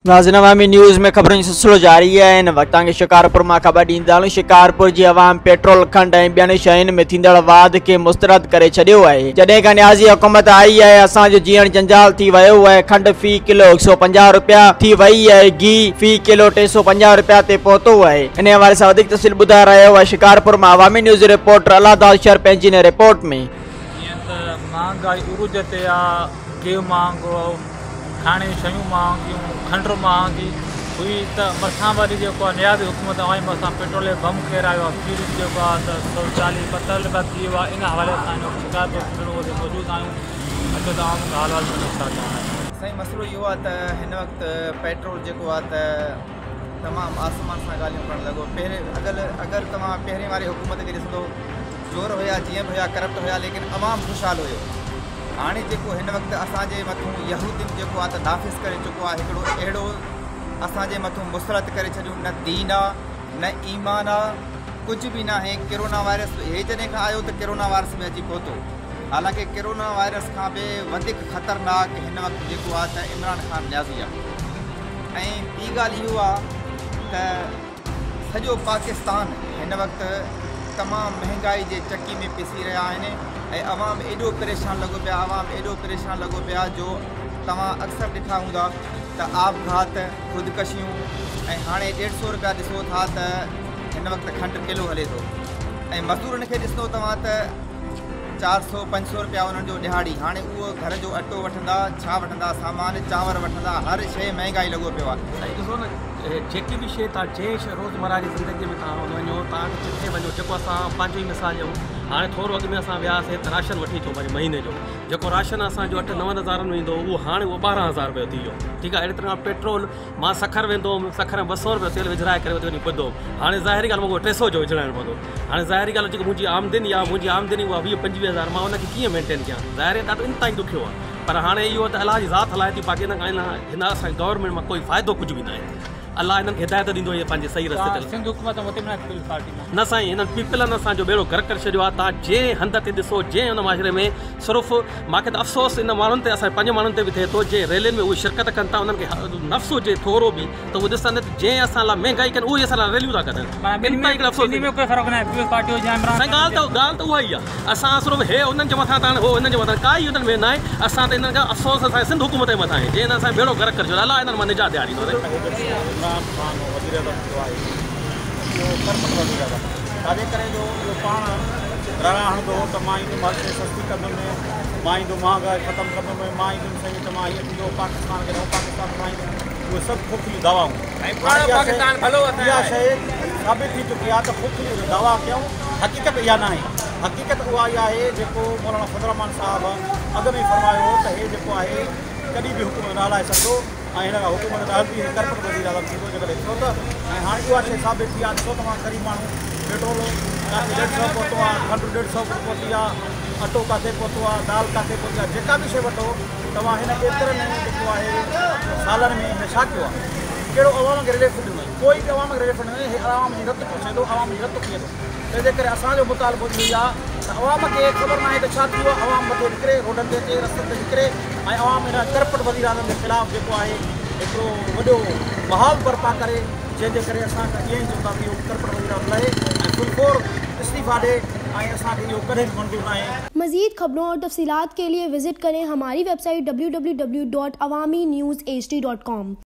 ناظرين عوامي نيوز ۾ خبرن جو سلسلو جاري آهي. هن وقت توهان کي شڪارپور مان خبر ڏيندا هلون شڪارپور جي عوام پيٽرول، کنڊ ۽ ٻين شين ۾ ٿيندڙ واڌ کي مسترد ڪري ڇڏيو آهي. جڏهن کان نيازي حڪومت آئي آهي اسان جو جيئڻ جنجال ٿي ويو آهي. کنڊ في ڪلو 150 رپيا ٿي وئي آهي، گيهه في ڪلو 350 رپيا تي پهتو آهي. انهي حوالي سان وڌيڪ تفصيل ٻڌائي رهيو آهي شڪارپور مان عوامي نيوز جو رپورٽر الله داد شر پنهنجي هن رپورٽ ۾. جيئن ته مهانگائي عروج تي آ، گيهه مهانگو، کائڻ جون شيون مهانگيون، کنڊ مهانگي هئي ته مٿان وري جيڪو آهي نيازي حڪومت آئي مٿان پيٽرول جو بم ڪيرايو آهي في ليٽر جيڪو آهي ته 140 45 رپيا ٿي ويو آهي ان حوالي سان هن وقت شڪارپور سنڌ روڊ تي موجود آهيون اچو ته عوام کان حال احوال پڇون ڇا چوڻ آهي. سائين مسئلو اهو آهي ته هن وقت پيٽرول جيڪو آهي ته تمام آسمان سان ڳالهيون ڪرڻ لڳو پهرين اگر اگر توهان پهرين واري حڪومت کي ڏسندو چور هيا جيئن به هيا ڪرپٽ هيا ليڪن عوام خوشحال هيو هاڻي جيڪو هن وقت اسان جي مٿون يهودين جيڪو آ ته نافذ ڪري چڪو آ هڪڙو اهڙو اسان جي مٿون مسلط ڪري ڇڏيون نه دين آ نه ايمان آ ڪجهه به ناهي ڪرونا وائرس هي جڏهن کان آيو ته ڪرونا وائرس به اچي پهتو حالانڪه ڪرونا وائرس کان به وڌيڪ خطرناڪ هن وقت جيڪو آ ته عمران خان نيازي آ ۽ ٻي ڳالهه اهو آ ته سڄو پاڪستان هن وقت تمام مهنگائي جي چڪي ۾ پسي رهيا آهن ۽ عوام ايڏو پريشان لڳو پيو آهي عوام ايڏو پريشان لڳو پيو آهي جو توهان اڪثر ڏٺا هوندا ته آپگهات خودڪشيون ۽ هاڻي ڏيڍ سو روپيا ڏسو ٿا ته هن وقت کنڊ ڪلو هلي ٿو ۽ مزدورن کي ڏسندو توهان ته چار سو پنج سو روپيا انهن جو ڏهاڙي هاڻي اهو گهر جو اٽو وٺندا ڇا وٺندا سامان چانور وٺندا هر شيء مهنگائي لڳو پيو آهي. سائين ڏسو نه جيڪي به شيء توهان جنهن شيء روزمره جي زندگي ۾ توهان وڃو توهان کي جٿي وڃو جيڪو اسان پنهنجو ئي مثال ڏيون هاڻي ٿورو اڳ ۾ اسان وياسي ته راشن وٺي اچون پنهنجي مهيني جو جيڪو راشن اسان جو اٺ نون هزارن ۾ ايندو هو اهو هاڻي اهو 12 هزار رپيو ٿي ويو ٺيڪ آهي اهڙي طرح پيٽرول مان سکر ويندو هوم سکر ۾ 200 رپيو تيل وجهرائي ڪري اتي وڃي پڌو هوم هاڻي ظاهري ڳالهه مون کي 300 جو وجهرائڻو پوندو هاڻي ظاهري ڳالهه جيڪي منهنجي آمدني آهي منهنجي آمدني اها 20 25 هزار مان ان کي ڪيئن مينٽين ڪيان ظاهري ڏاڍو انتهائي ڏکيو آهي پر هاڻي اهو ته الله جي ذات هلائي ٿي باقي ان کان هن اسان جي گورنمينٽ مان ڪوئي فائدو ڪجهه به ناهي الله هنن کي هدايت ڏيندو اهي پنهنجي صحيح رستي تي سنڌ حڪومت مطمئن آهي پيپلز پارٽي مان؟ نه سائين هنن پيپلن اسان جو ٻيڙو غرق ڪري ڇڏيو آهي توهان جنهن هنڌ تي ڏسو جنهن ان معاشري ۾ صرف مان کي ته افسوس ان ماڻهن تي اسان جي پنهنجي ماڻهن تي به ٿئي ٿو جنهن ريلين ۾ اهي شرڪت ڪن ٿا انهن کي نفس هجي ٿورو به ته اهي ڏسن ته جنهن اسان لاء مهنگائي ڪن اهي اسان لاء ريليون ٿا ڪڍن انتهائي هڪڙو افسوس ٻنهي ۾ ڪوئي فرق ناهي پيپلز پارٽي هجي يا عمران سائين ڳالهه ته ڳالهه ته اها ئي آهي اسان صرف هي انهن جي مٿان تاڻ هو انهن جي مٿان ڪائي انهن ۾ ناهي اسان ته انهن کان افسوس اسان جي سنڌ حڪومت جي مٿان آهي جنهن اسان جو ٻيڙو غرق ڪري ڇڏيو الله انهن مان نجات ڏياريندو. هي جيڪو عمران خان وزيراعظم ٿيو آهي اهو ڪرپٽ وزيراعظم آهي ڇاجي ڪري جو اهو پاڻ رڙا هڻندو هو ته مان ايندم هر شيء سستي ڪندم مان ايندم مهانگائي ختم ڪندم مان ايندم سائين ته مان هيئن ٿيندو پاڪستان کي نئون پاڪستان ٺاهيندم اهي سڀ کوکليون دعوائون اها شيء ثابت ٿي چڪي آهي ته کوکليون دعوا ڪيون حقيقت اها ناهي، حقيقت اها ئي آهي جيڪو مولانا فضل الرحمان صاحب اڳ ۾ ئي فرمايو هو ته هي جيڪو آهي ڪڏهن به حڪومت نه هلائي سگهندو ۽ هن کان حڪومت نه هلندي هي ڪرپٽ وزيراعظم ٿيندو جيڪڏهن ٿيو ته ۽ هاڻي اها شيء ثابت ٿي آهي ڏسو توهان غريب ماڻهو پيٽرول ڪاٿي ڏيڍ سئو پهتو آهي کنڊ ڏيڍ سئو پهتي آهي اٽو ڪاٿي پهتو آهي دال ڪاٿي پهتي آهي جيڪا به شيء وٺو توهان هن ايترن جيڪو آهي سالن ۾ هن ڇا ڪيو آهي ڪهڙو عوام کي رليف ڏنو آهي ڪوئي به عوام کي رليف نه ڏنو آهي هي عوام جي رت چوسي ٿو عوام جي رت پيئي ٿو تنهن جي ڪري اسان جو مطالبو اهو ئي آهي ته عوام کي خبر ناهي ته ڇا ٿي ويو آهي، عوام مٿي نڪري، روڊن تي اچي، رستن تي نڪري ۽ عوام ان ڪرپٽ وزيراعظم جي خلاف جيڪو آهي هڪڙو وڏو محاذ برپا ڪري، جنهن جي ڪري اسان ته ائين ئي چون ٿا ته اهو ڪرپٽ وزيراعظم لهي ۽ فل فور استعيفا ڏي ۽ اسان کي اهو ڪڏهن به منظور ناهي. مزيد خبرون اور تفصيلات کے لئے وزٽ کریں ہماری web site www.awamiNewsHD.com.